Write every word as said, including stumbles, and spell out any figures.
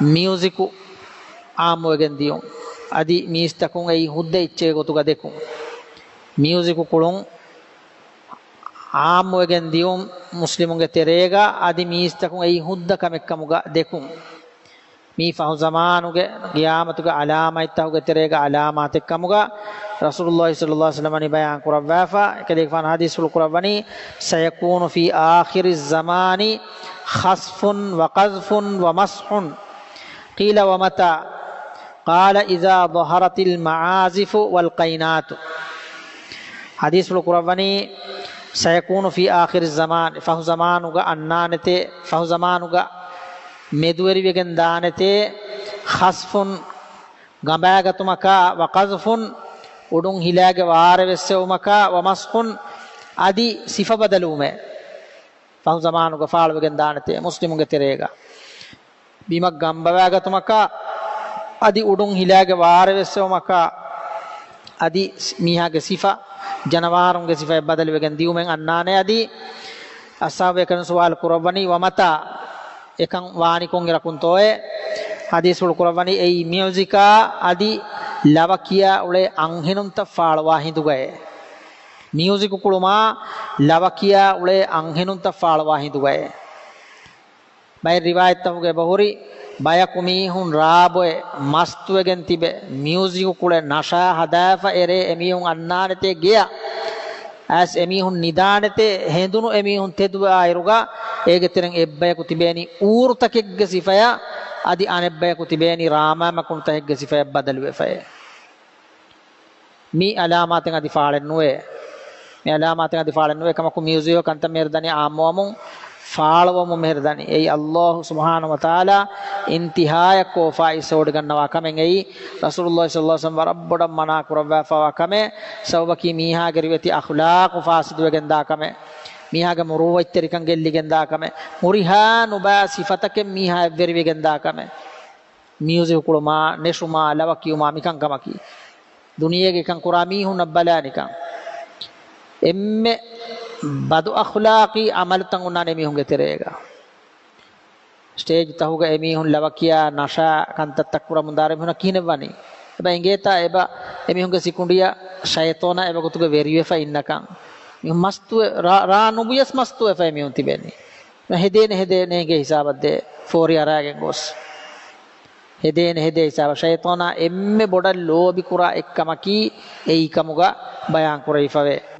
މިއުޒިކު އާއްމުވެގެން ދިޔުން. އަދި މީސްތަކުން އެއީ ހުއްދަ އެއްޗެއް ގޮތުގަ ދެކުން. މިއުޒިކު ކުޅުން އާއްމުވެގެން ދިޔުން މުސްލިމުންގެ ތެރޭގަ، އަދި މީސްތަކުން އެއީ ހުއްދަ ކަމެއްކަމުގަ ދެކުން. މީ ފަހު ޒަމާނުގެ ގިޔާމަތުގެ އަލާމާތްތަކުގެ ތެރޭގަ އަލާމާތެއްކަމުގަ ރަސޫލުﷲ ޞައްލަﷲ ޢަލައިހި ވަސައްލަމަ ބަޔާން ކުރައްވާފަ. އެކަލޭގެފާނު ޙަދީޘްފުޅު ކުރައްވަނީ، سيكون في آخر الزمان خسف وقذف ومسح قيل ومتى؟ قال إذا ظهرت المعازف والقينات. ޙަދީޘްފުޅު ކުރައްވަނީ، سيكون في آخر الزمان، ފަހު ޒަމާނުގަ އަންނާނެތޭ، ފަހު ޒަމާނުގަ މެދުވެރިވެގެން ދާނެތޭ، خسف ގަނބާގަތުމަކާ، وقذف އުޑުން ހިލާގެ ވާރެ ވެއްސެވުމަކާ، ومسح އަދި ސިފަ ބަދަލުވުމޭ. ފަހު ޒަމާނުގަ ފާޅުވެގެން ދާނެތޭ މުސްލިމުންގެ ތެރޭގަ. ބިމަށް ގަނބަވާގަތުމަކާ، އަދި އުޑުން ހިލާގެ ވާރެ ވެއްސެވުމަކާ، އަދި މީހާގެ ސިފަ، ޖަނަވާރުންގެ ސިފައަށް ބަދަލުވެގެން ދިއުމެއް އަންނާނެ. އަދި އަޞްޙާބު އެކަނި ސުވާލު ކުރައްވަނީ، ومتى؟ އެކަން ވާނީ ކޮންއިރަކުންތޯއޭ؟ ޙަދީޘްފުޅު ކުރައްވަނީ، އެއީ މިއުޒިކާ އަދި ލަވަ ކިޔާ އުޅޭ އަންހެނުންތައް ފާޅުވާ ހިނދުގައޭ. މިއުޒިކު ކުޅުމާ ލަވަ ކިޔާ އުޅޭ އަންހެނުންތައް ފާޅުވާ ހިނދުގައޭ. ބައެއް ރިވާޔަތްތަކުގަ އެބަހުރި، ބަޔަކު މީހުން ރާބޮއެ މަސްތުވެގެން ތިބެ، މިއުޒިކު ކުޅެ ނަޝާ ހަދާފަ އެރޭ އެމީހުން އަންނާނެތޭ ގެޔަށް. އައިސް އެމީހުން ނިދާނެތޭ، ހެނދުނު އެމީހުން ތެދުވެ އާއިރުގަ، އޭގެ ތެރެއިން އެއްބަޔަކު ތިބޭނީ އޫރުތަކެއްގެ ސިފަޔަށް، އަދި އަނެއްބަޔަކު ތިބޭނީ ރާމާމަކުނުތަކެއްގެ ސިފަޔަށް ބަދަލުވެފައޭ. މި އަލާމާތެއް އަދި ފާޅެއް ނުވޭ. މި އަލާމާތެއް އަދި ފާޅެއް ނުވޭ. ކަމަކު، މިއުޒިކު ކަންތައް މިހިރަ ދަނީ އާއްމުވަމުން، ފާޅުވަމުން މިހިރަ ދަނީ. އެއީ ﷲ ސުބްޙާނަހޫ ވަތަޢާލާ އިންތިހާޔަށް ކޯފާ އިސްވޮޑިގަންނަވާ ކަމެއް. އެއީ ރަސޫލުﷲ ޞައްލަﷲ ޢަލައިހި ވަސައްލަމަ ވަރަށް ބޮޑަށް މަނާ ކުރައްވާފަވާ ކަމެއް. ސަބަބަކީ މީހާގެ ރިވެތި އަޚްލާޤު ފާސިދުވެގެން ދާ ކަމެއް. މީހާގެ މުރޫއަތްތެރިކަން ގެއްލިގެން ދާ ކަމެއް. ހުރިހާ ނުބާ ސިފަތަކެއް މީހާ އެއްވެރިވެގެން ދާ ކަމެއް. މިއުޒިކު ކުޅުމާ، ނެށުމާ، ލަވަ ކިޔުމާ މިކަންކަމަކީ، ދުނިޔޭގެ އެކަން ކުރާ މީހުންނަށް ބަލާނިކަން. އެންމެ ބަދު އަޚްލާޤީ ޢަމަލުތައް އޮންނާނެ މީހުންގެ ތެރޭގަ. ސްޓޭޖް ތަހުގަ އެމީހުން ލަވަ ކިޔާ ނަޝާ ކަންތައްތައް ކުރަމުން ދާއިރު މީހުނަށް ކިހިނެއް ވަނީ؟ އެބަ އެނގޭތާ އެބަ އެމީހުންގެ ސިކުނޑިއަށް ޝައިޠޯނާ އެބަ ގޮތުގަ ވެރިވެފަ އިންނަކަން. މީހުން މަސްތުވެ، ރާ، ރާ ނުބުޔަސް މަސްތުވެފަ އެމީހުން ތިބެނީ. ހެދޭނެ ހެދޭނެ ހިސާބަށް ދޭ ފޯރި އަރާގެން ގޮސް. ހެދޭނެ ހެދޭ ހިސާބަށް ޝައިޠޯނާ އެންމެ ބޮޑަށް ލޯބިކުރާ އެއްކަމަކީ އެއީ ކަމުގަ ބަޔާން ކުރެވިފަވޭ.